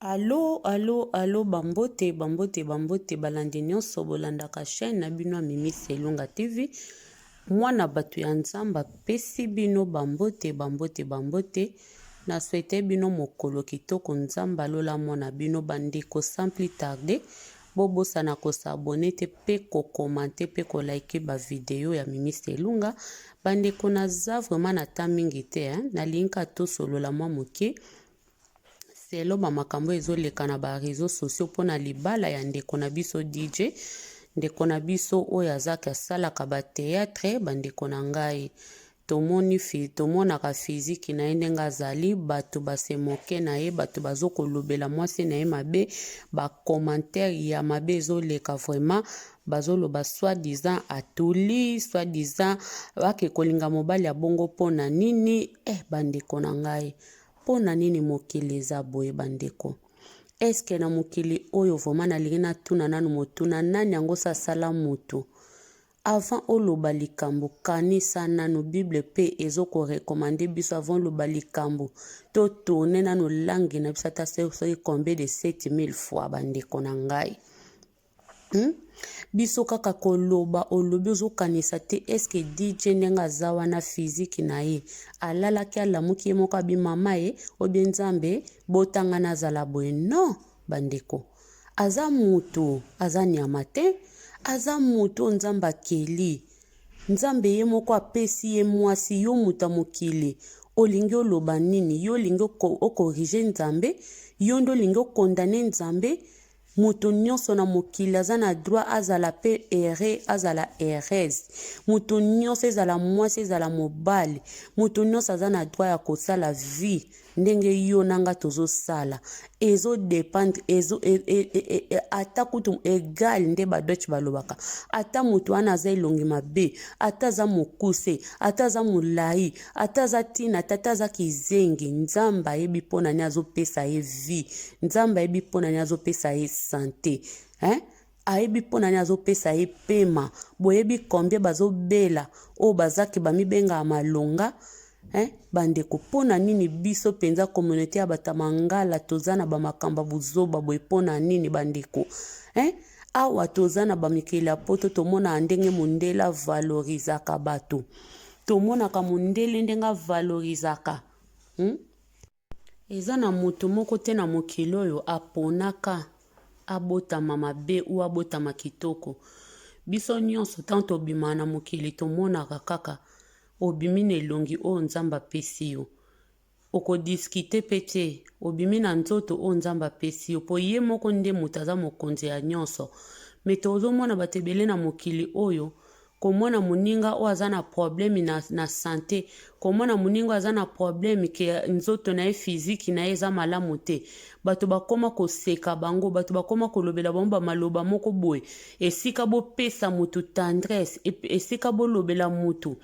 Allo allo allo ba mbote ba mbote ba mbote balandi nionso bolandaka chaine na bino ya Mimi Selunga TV mwana batu ya Nzambe apesi bino ba mbote ba mbote ba mbote na souhaite bino mokolo kitoko Nzambe alola amona bino ba ndeko sans plus tarder bobosana ko s'abonner te pe ko commenter pe ko liker ba video ya Mimi Selunga ba ndeko naza vraiment na temps mingi te hein nalingi kaka tosolola mwa moke Selon ba makambo ezo leka na ba reseaux sociaux pona libala ya ndeko na biso DJ, ndeko na biso oyo azaka asalaka ba theatre ba ndeko na ngai tomoni tomonaka physique na ye ndenge azali bato ba se moquer na ye bato bazo kolobela mwasi na ye mabe ba commentaire ya mabe ezoleka vraiment bazoloba soit disant atuli soit disant ake kolinga mobali ya bongo pona nini eh bandeko na ngai Pona nini mokili eza boye ba ndeko? Est ce que na mokili oyo vraiment nalingi natuna nanu motuna nani yango osi asala mutu? Avant oloba likambo kanisa nanu bible pe ezo ko recommander biso avant oloba likambo to tourner nanu langue na biso ata soki combien de 7000 fois ba ndeko na ngai. Hmm? Biso kaka koloba olobi ozokanisa te eske DJ ndenge aza wana physique na ye alalaki alamuki ye moko abi mama ye obie nzambe botanga nazala boye non bandeko aza mutu aza nyama te aza mutu oyo nzambe akeli nzambe ye moko apesi ye mwasi yo moto ya mokili olingi oloba nini yo olingi okorige nzambe yo nde olingi okondane nzambe Moto nionso na mokili aza na droit azala pe heureux azala heureuse moto nionso ezala mwasi ezala mobali moto nionso aza na droit ya kosala vie ndenge yo na nga tozosala ezo dependre ezo e, e, e, e, ata kutu egal nde ba Deutsche balobaka ata moto wana aza elongi mabe ata aza mokuse ata aza molai ata aza ntina te ata aza kizengi nzambe ayebi mpo na nini azopesa ye vie nzambe ayebi mpo na nini azopesa ye sante hein? Ayebi mpo na nini azopesa ye pema boyebi combien bazobela oyo bazaki bamibengaka malonga hein? Bandeko mpo na nini biso mpenza communauté ya bato ya mangala toza na bamakambo ya buzoba boye mpo na nini bandeko hein? Awa toza na bamikili ya poto tomonaka ndenge mondele avalorizaka bato tomonaka mondele ndenge avalorizaka hmm? Eza na moto moko te na mokili oyo aponaka abotama mabe ou abotama kitoko. Biso nyonso ntango tobimaka na mokili tomonaka kaka obimi na elongi oyo Nzambe apesi yo. Oko discuter pe te, obimi na nzoto oyo Nzambe apesi yo po ye moko nde moto aza mokonzi ya nyonso. Mais tozomona bato ebele na mokili oyo komona moninga oyo aza na problème na, na sante komona moninga oyo aza na problème ke nzoto na ye physique na ye eza malamu te bato bakoma koseka bango bato bakoma kolobela bango bamaloba moko boye esika bopesa motu tendresse esika bolobela motu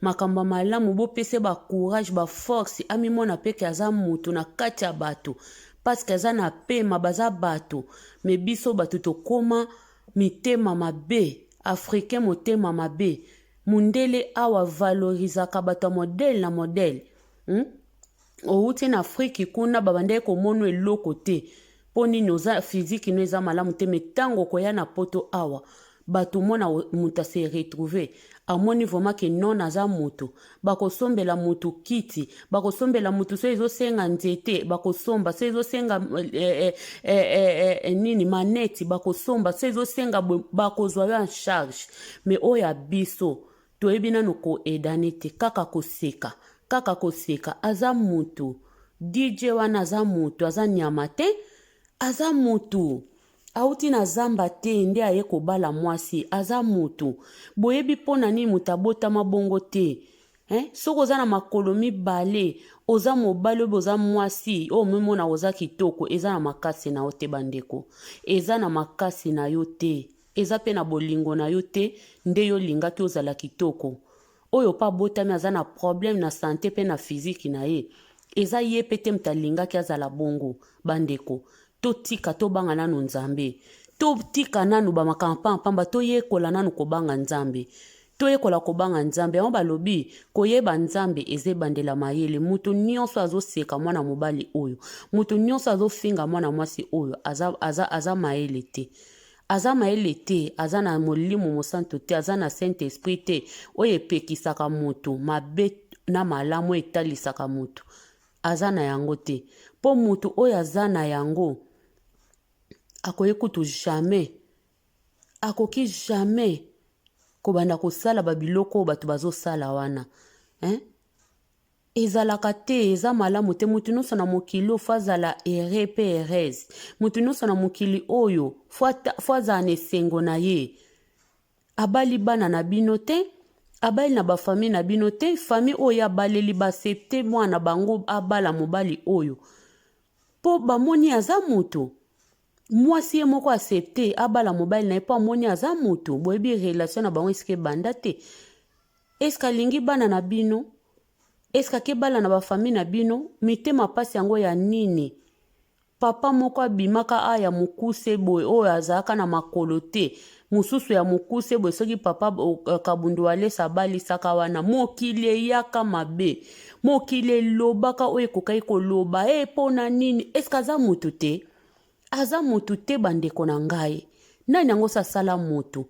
makambo ya malamu bopesa ba courage ba force amimona pe ke aza motu na kati ya bato parce aza na pema baza bato me biso bato tokoma mitema mabe africain motema mabe mundele awa valorisaka bato ya modele na modele hmm? Owuti na afriki kuna babandaki komona eloko te mpo nini oza physique no eza malamu te me ntango okoya na poto awa bato mona moto ase retrouve amoni vraiment ke non aza moto bakosombela moto kiti bakosombela moto so ezosenga nzete bakosomba so ezosenga eh, eh, eh, eh, eh, nini maneti bakosomba so ezosenga bakozwa yo en charge me oyo ya biso Toyebi nanu ko aidane te kaka koseka kaka koseka aza mutu DJ wana aza mutu aza nyama te aza mutu awuti na zamba te nde aye kobala mwasi aza mutu boyebi mpo na nini moto abotama bongo te eh? Soki oza na makolo mibale oza mobali oyo oza mwasi oyo omimona oza kitoko eza na makasi na yo te bandeko eza na makasi na yo te Eza pe na bolingo na yo te nde yo olingaki ozala kitoko. Oyo pe abotami aza na problème na sante pe na physique na ye. Eza ye pe te moto alingaki azala bongo. Ba ndeko, totika tobanga nanu Nzambe. Totika nanu ba makambo pamba pamba toyekola nanu kobanga Nzambe. Toyekola kobanga Nzambe. Yango balobi, koyeba Nzambe eza ebandeli ya mayele. Moto nyonso azoseka mwana mobali oyo, moto nyonso azofinga mwana mwasi oyo, aza, aza, aza mayele te. Aza mayele te, aza na Molimo Mosantu te, aza na Saint Esprit te, oyo epekisaka moto mabe na malamu, oyo etalisaka moto. Aza na yango te. Mpo moto oyo aza na yango, akoki kutu jamais, akoki jamais kobanda kosala ba biloko oyo bato bazosala wana, hein? Ezalaka te, eza malamu te. Moto nyonso na mokili oyo fo azala heureux mpe heureuse. Moto nyonso na mokili oyo fo azala na esengo na ye. Abali bana na bino te, abali na bafamille na bino te. Famille oyo ye abaleli baaccepte mwana bango abala mobali oyo mpo bamoni aza moto. Mwasi ye moko accepte abala mobali na ye mpo amoni aza moto. Boyebi relation na bango esika ebanda te. Eske alingi bana na bino? Eske akebala na bafamille na bino? Mitema pasi yango ya nini? Papa moko abimaka a ya mokuse boye oyo azalaka na makolo te, mosusu ya mokuse boye soki papa Kabundu Walesa abalisaka wana, mokili eyaka mabe, mokili elobaka oyo ekokaki koloba e mpo na nini? Eske aza motu te? Aza motu te bandeko na ngai. Nani yango sasala motu?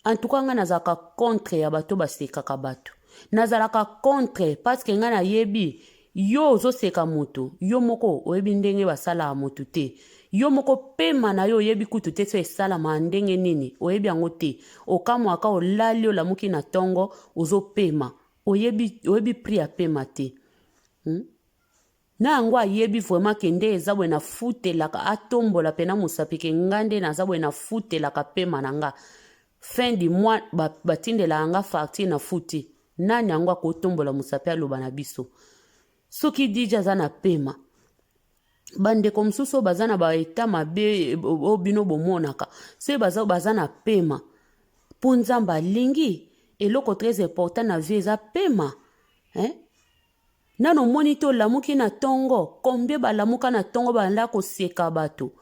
En tout cas ngai nazalaka contre ya bato basekaka bato. Nazalaka contre parce que ngai nayebi yo ozoseka moto, yo moko oyebi ndenge basalaka moto te. Yo moko pema na yo oyebi kutu te so esalamaka ndenge nini, oyebi yango te. Okamwaka olali olamuki na tongo ozopema, oyebi, oyebi prix ya pema te. Na yango ayebi vraiment ke nde eza boye nafutelaka, atombola pena mosapi ke nga nde naza boye nafutelaka pema na nga. Fin du mois batindelaka nga facture na futi. Nani yango akotombola mosapi aloba na biso? Soki DJ aza na pema, bandeko mosusu oyo baza na ba etat mabe oyo bino bomonaka, soki baza, baza na pema, mpo Nzambe alingi eloko très important na vie eza pema, hein? Nano omoni te olamuki na tongo? Combien balamuka na tongo banda koseka bato?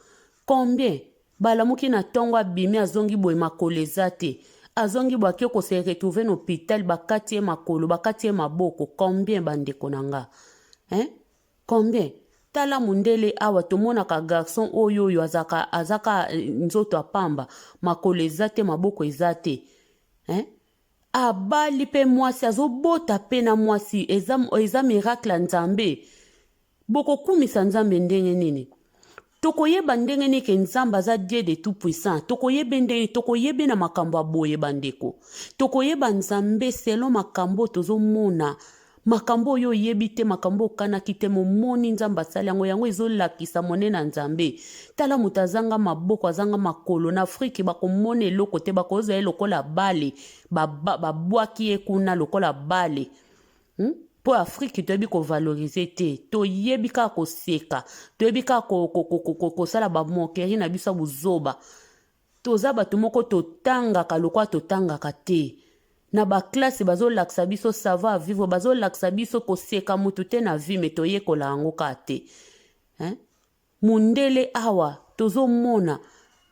Combien balamuki na tongo abimi azongi boye makolo eza te, azongi boye ake kose retrouver na hôpital, bakati ye makolo, bakati ye maboko. Combien bandeko na nga, hein? Combien? Tala mundele awa tomonaka garçon oyo oyo azaka azaka nzoto ya pamba, makolo eza te, maboko eza te, hein? Abali pe mwasi azobota pe na mwasi eza, eza miracle ya Nzambe. Bokokumisa Nzambe ndenge nini? Tokoyeba ndenge nini ke Nzambe aza Dieu de tout puissant? Tokoyebe ndenge, tokoyebe na makambo ya boye bandeko. Tokoyeba Nzambe selon makambo tozomona. Makambo oyo oyebi te, makambo okanaki te, momoni Nzambe asali yango, yango ezolakisa monene na Nzambe. Tala moto azanga maboko, azanga makolo na Afriki, bakomona eloko te, bakozwa ye lokola bale, babwaki ye kuna lokola bale. Mpo Afriki toyebi kovalorize te, toyebi kaka koseka, toyebi kaka kosala bamokerie na biso ya buzoba. Toza bato moko totangaka lokola totangaka te. Na ba classe bazolakisa biso savoir vivre, bazolakisa biso koseka mutu te na vie, me toyekola yango kaka te. Hein? Mundele awa tozomona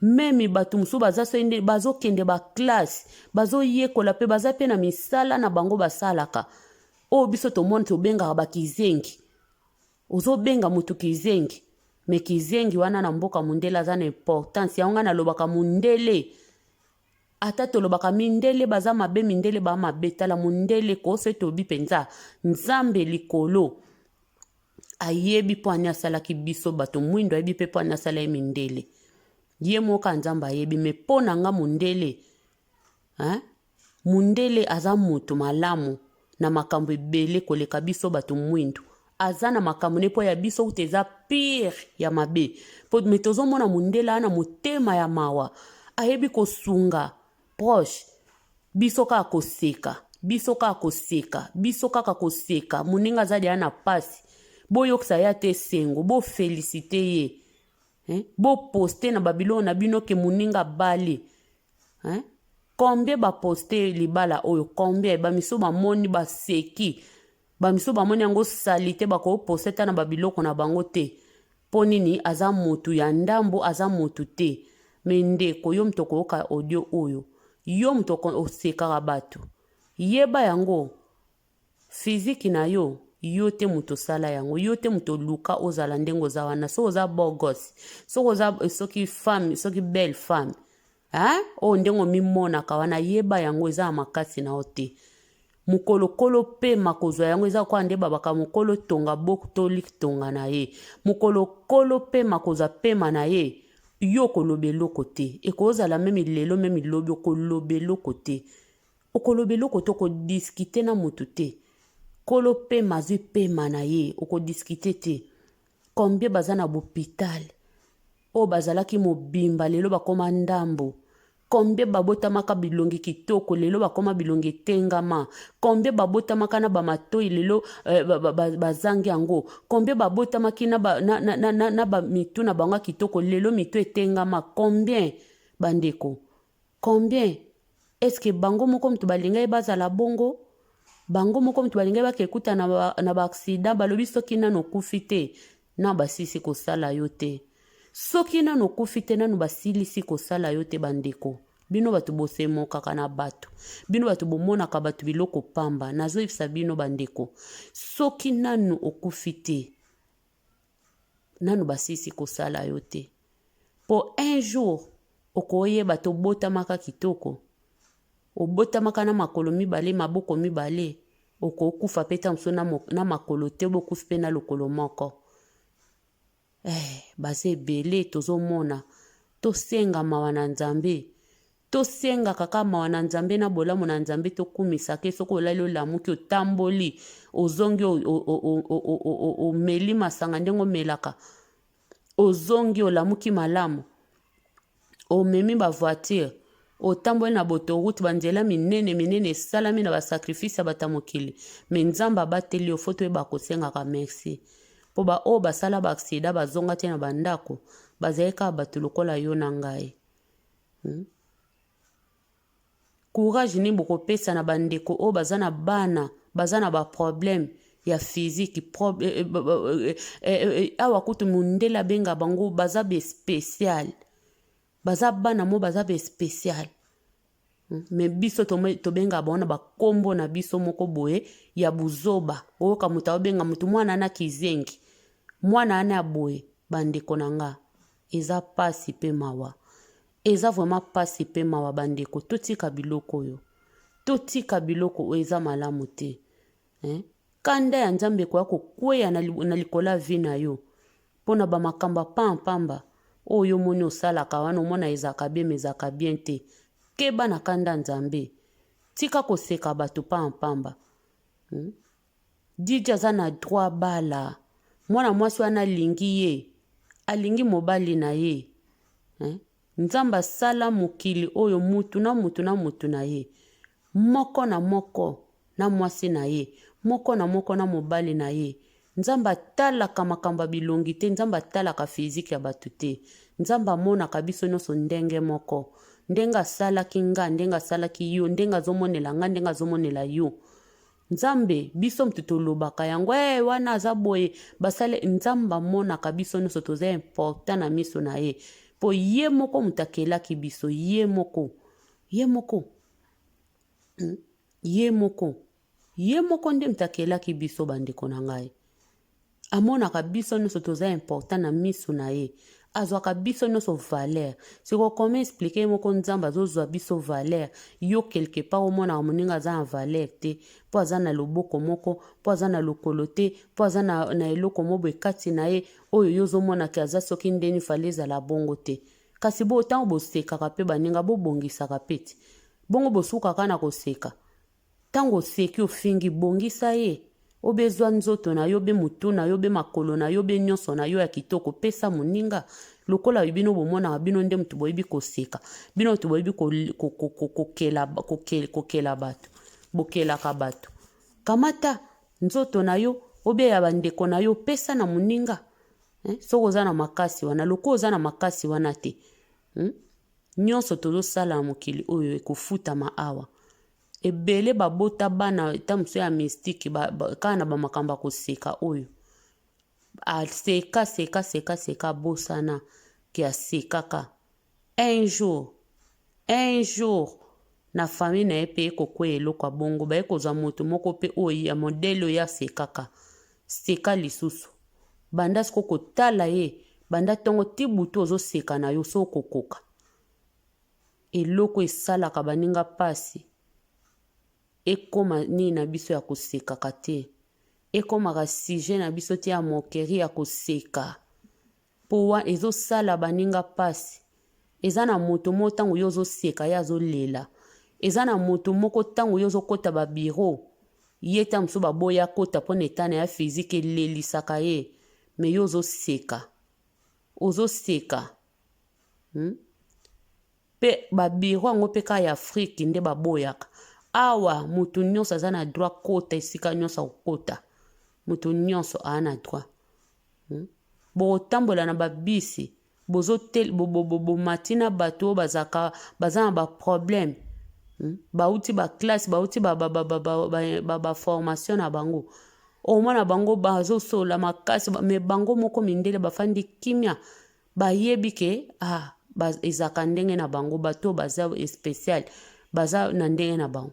meme bato mosusu baza soki nde bazokende ba classe, bazoyekola pe baza pe na misala na bango basalaka. Oyo biso tomona tobengaka ba kizengi. Ozobenga mutu kizengi, me kizengi wana na mboka mundele aza na importance. Yango ngai nalobaka mundele, ata tolobaka mindele baza mabe, mindele ba mabe, tala mundele koso etobi mpenza Nzambe likolo ayebi mpo ani asalaki biso bato mwindo, ayebi mpe mpo ani asala ye mindele, ye moko Nzambe ayebi. Me mpo na nga mundele, hein? Mundele aza mutu malamu na makambo ebele koleka biso bato mwindu. Aza na makambo ne mpo ya biso kutu eza pire ya mabe. Po me tozomona mundele ana motema ya mawa, ayebi kosunga proche. Biso kaka koseka, biso kaka koseka, biso kaka koseka. Moninga aza deya na pasi, boyokisa ye ata esengo, bofelisite ye, hein? Boposte na babiloko na bino ke moninga abali, hein? Combien ba poste libala oyo, combien ba miso bamoni baseki, ba miso bamoni yango salite, bako poste ta na ba biloko na bango te. Po nini? Aza mutu ya ndambo, aza mutu te. Me ndeko, yo moto okoyoka audio oyo, yo moto osekaka bato. Yeba yango physique na yo, yo te moto osala yango, yo te moto oluka ozala ndenge oza wana. Soki oza beau gosse, soki oza soki femme, soki belle femme, hein? Oyo ndenge omimonaka wana, yeba yango eza ya makasi na yo te. Mokolo kolo pema kozwa yango eza lokola nde babaka mokolo tonga botoli tonga na ye. Mokolo kolo pema kozwa pema na ye, yo okoloba eloko te. Ekozala meme lelo meme lobi okoloba eloko te. Okoloba eloko te, okodiskite na moto te. Kolo pema azwi pema na ye, okodiskite te. Combien baza na bopital oyo bazalaki mobimba lelo bakoma ndambo. Combien babotamaka bilongi kitoko lelo bakoma bilongi etengama. Combien babotamaka na bamatoi lelo eh, bazangi yango. Combien babotamaki na, ba, na, na, na, na, na ba mitu na bango ya kitoko lelo mitu etengama. Combien bandeko? Combien? Est-ce que bango moko moto balingaki bazala bongo? Bango moko moto balingaki bakekuta na ba, na ba accident balobi soki nano okufi te na basilisi kosala yo te. Soki nano okufi te nano basilisi kosala yo te bandeko. Bino bato bosemokaka na bato. Bino bato bomonaka bato biloko pamba. Nazoyebisa bino bandeko. Soki nano okufi te nanu basilisi kosala yo te po un jour okoyeba te obotamaka kitoko obotamaka na makolo mibale maboko mibale okokufa pe ntango mosusu na makolo te bokufi pe na lokolo moko eh, baza ebele tozomona tosenga mawa na nzambe Tosengaka kaka mawa na Nzambe na bolamu na Nzambe tokumisaka ye soki olali olamuki otamboli ozongi omeli masanga ndenge omelaka ozongi olamuki malamu omemi ba voiture otamboli na botoroute banzela minene minene esalami na basacrifice ya bato ya mokili me Nzambe abateli yo fo toyeba kosengaka merci mpo baoyo basala baaksida bazonga te na bandako bazali kaka bato lokola yo na ngai. Hmm? Courage nini bokopesa na bandeko oyo baza na bana baza na baproblème ya physique pro, eh, eh, eh, eh, awa kutu mundele abenga bango baza bespecial baza bana mo baza bespecial hmm? me biso tobenga bango na bakombo na biso moko boye ya buzoba oyoka moto aobenga moto mwana ana kizengi mwana ana ya boye bandeko na nga Eza pasi pe mawa. Eza vraiment pasi pe mawa ba ndeko totika biloko oyo. Totika biloko oyo eza malamu te. Hein? Kanda ya Nzambe ekoya kokweya na, na likolo ya vie na yo mpo na bamakambo ya pampamba oyo yo omoni osalaka wana omona ezalaka bien mais ezalaka bien te. Keba na kanda ya Nzambe. Tika koseka bato pampamba. Hmm? DJ aza na droit abala mwana mwasi wana alingi ye alingi mobali na ye eh? Nzambe asala mokili oyo mutu na mutu na mutu na ye moko na moko na mwasi na ye moko na moko na mobali na ye Nzambe atalaka makambo ya bilongi te Nzambe atalaka physique ya bato te Nzambe amonaka biso nyonso ndenge moko ndenge asalaki nga ndenge asalaki yo ndenge azomonela nga ndenge azomonela yo Nzambe biso mutu tolobaka yango eh wana aza boye basale Nzambe amonaka biso nionso toza important na miso na ye po ye moko mutu akelaki biso ye moko ye moko hmm? ye moko ye moko nde mutu akelaki biso bandeko na ngai Amonaka biso nionso toza important na misu na ye. Azwaka biso nionso valeur. Sikoyo comment expliquer ye moko Nzambe azozwa biso valeur, yo quelque part omonaka moninga aza na valeur te po aza na loboko moko, po aza na lokolo te, po aza na, na eloko moko boye kati na ye oyo yo ozomona ke aza soki ndeni fallait ezala bongo te. Kasi bo tango bosekaka pe baninga bobongisaka pe ti. Bongo bosukaka na koseka. Tango oseki ofingi bongisa ye obe zwa nzoto na yo be mutu na yo be makolo na yo be nionso na yo ya kitoko pesa moninga lokola bino bomonaka bino nde mutu boyebi koseka bino mutu boyebi kokela kokela bato bokelaka bato kamata nzoto na yo obe ya bandeko na yo pesa na moninga eh? soki oza na makasi wana lokola oza na makasi wana te hmm? Nionso tozosala na mokili oyo ekofutama awa. Ebele babota bana ta mosusu ya mystique kaka na bamakambo ya koseka oyo. Aseka seka seka seka abosana ke asekaka. Un jour, un jour. Na famille na ye pe eko kweya eloko ya bongo baye kozwa moto moko pe oyo ya modèle oyo asekaka seka lisusu banda sikoyo kotala ye banda tongo ti butu ozo seka na yo soki okokoka eloko esalaka baninga pasi ekoma nini na biso ya kosekaka te ekomaka sujet na biso te ya moquerie ya koseka Po wa ezo sala baninga pasi. Eza na moto moko tango yo ozo seka ye azo lela. Eza na moto moko tango yo ozo kota ba bureau ye tango mosusu ba boyi akota pona etat naye ya physique elelisaka ye mais yo ozo seka. Ozo seka hum pe ba bureau yango pe kaka ya Afrique nde ba boyaka. Awa mutu nionso aza na droit akota esika nionso akokota. Mutu nionso aa na droit. Hmm? Bokotambola na ba bisi bozo bomati na bato oyo bazalaka baza na ba problème hmm? Bauti ba classe bauti ba, ba, ba, ba, ba, ba, ba, ba formation na bango omona bango bazosola makasi me bango moko mindele bafandi kimia bayebi ke ah, ba, ezalaka ndenge na bango bato oyo baza special baza na ndenge na bango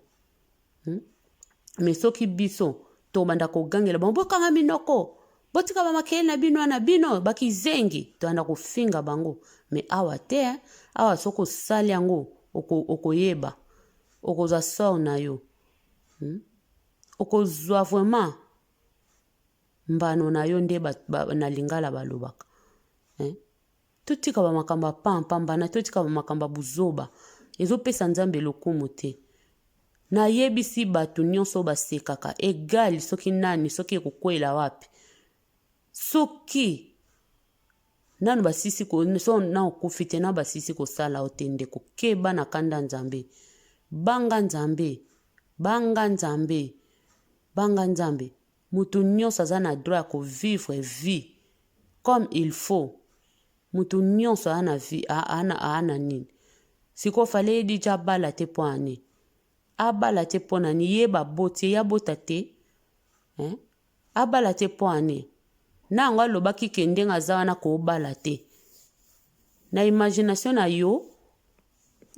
Hmm? Mais soki biso tobanda kogangela bango bokanga minoko botika bamakele na bino wana bino bakizengi tobanda kofinga bango me awa te eh? Awa soki osali yango okoyeba okozwa sort na yo Okozwa vraiment mbano na yo nde ba, ba, na lingala balobaka eh? Totika ba makambo ya pam pamba na totika ba makambo ya buzoba ezopesa Nzambe lokumu te. Nayebisi bato nyonso oyo basekaka egal soki nani soki ekokwela wapi soki nanu basisi ko so na okufi te na basisi kosala yo te ndeko keba na kanda Nzambe banga Nzambe banga Nzambe banga Nzambe Mutu nionso aza na droit ya ko vivre vie comme il faut mutu nionso aa na vie aa na nini sikoyo fallait ye dija abala te pona nini abala te pona nini ye baboti ye ye abota te hein abala te pona nini na yango alobaki ke ndenge aza wana kobala te na imagination na yo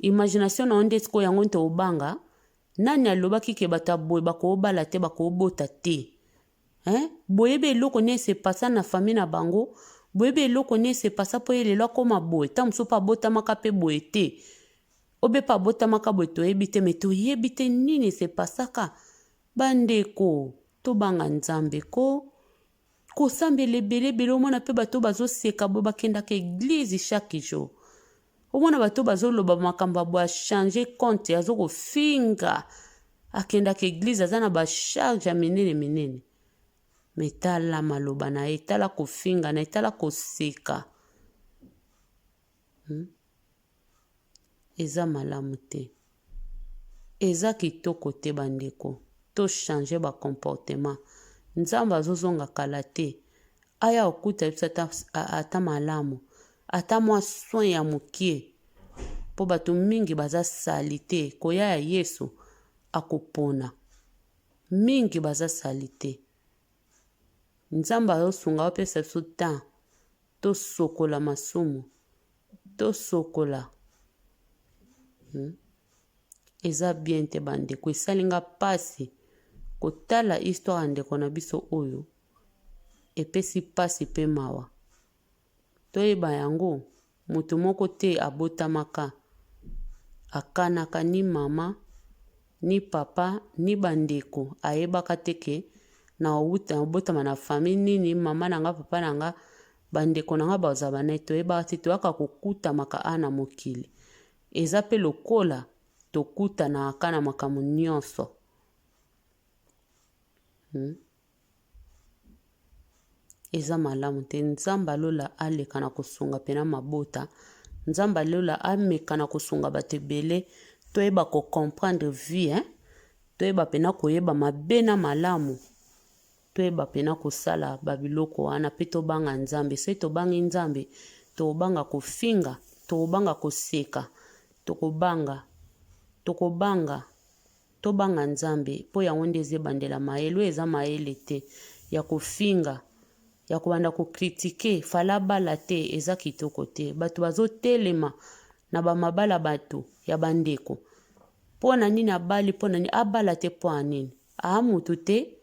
imagination na yo nde sikoyo yango nte obanga Nani alobaki ke bato ya boye bakobala te bakobota te hein boyebi eloko nini se passa na famille na bango boyebi eloko nini se passa po ye lelo akoma boye ntango mosusu mpe abotamaka mpe boye te obe mpe abotamaka boye toyebi te me toyebi te nini se passaka bandeko tobanga nzambe ko Kosambela ebele ebele omona pe bato bazoseka boye bakendaka eglise chaque jour omona bato bazoloba makambo ya boye achange compte azo kofinga akendaka eglise aza na bacharge ya minene minene me tala maloba na ye tala kofinga na ye tala koseka hmm? Eza malamu te. Eza kitoko te ba ndeko. To changer ba comportement. Nzambe azo zonga kala te. Aya kokuta biso ata, ata malamu. Ata mwa soin ya mukie. Po bato mingi baza salite. Koya ya Yesu akopona. Mingi baza salite. Nzambe azosunga apesa biso temps tosokola masumu tosokola hmm? Eza bien te bandeko esali nga pasi kotala histoire ya ndeko na biso oyo epesi pasi pe mawa Toyeba yango, moto moko te abotamaka akanaka ni mama, ni papa, ni ba ndeko ayebaka te ke nakobotama na famille nini, mama na nga, papa na nga, ba ndeko na nga bazala ba nani, toyebaka te, toyaka kokutamaka awa na mokili. Eza pe lokola tokutanaka kaka na makambo nionso. Hmm? Eza malamu te nzambe ya lola aleka na kosunga pena mabota nzambe ya lola ameka na kosunga bato ebele toyeba ko comprendre vie hein? Toyeba pena koyeba mabe na malamu toyeba pena kosala ba biloko wana pe tobanga nzambe soki tobangi nzambe tokobanga kofinga tokobanga koseka tokobanga tokobanga Tobanga Nzambe po yango nde eza ebandela mayele oyo eza mayele te ya kofinga ya kobanda ko critique fallait abala te eza kitoko te batu bazo telema na ba mabala batu ya ba ndeko. Mpo na nini abali? Mpo na nini abala te? Mpo na nini? Aa mutu te,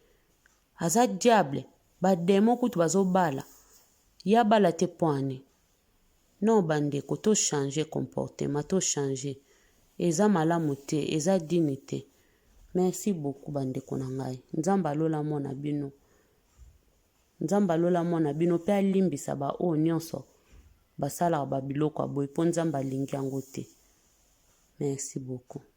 aza diable. Ba demon kutu bazobala, ye abala te mpo na nini? Non bandeko, to changer comportement, to changer. Eza malamu te, eza dini te. Merci beaucoup bandeko na ngai. Nzambe alola mona bino. Nzambe alola mona bino mpe alimbisa ba oyo nyonso basalaka ba biloko ya boye mpo Nzambe alingi yango te. Merci beaucoup.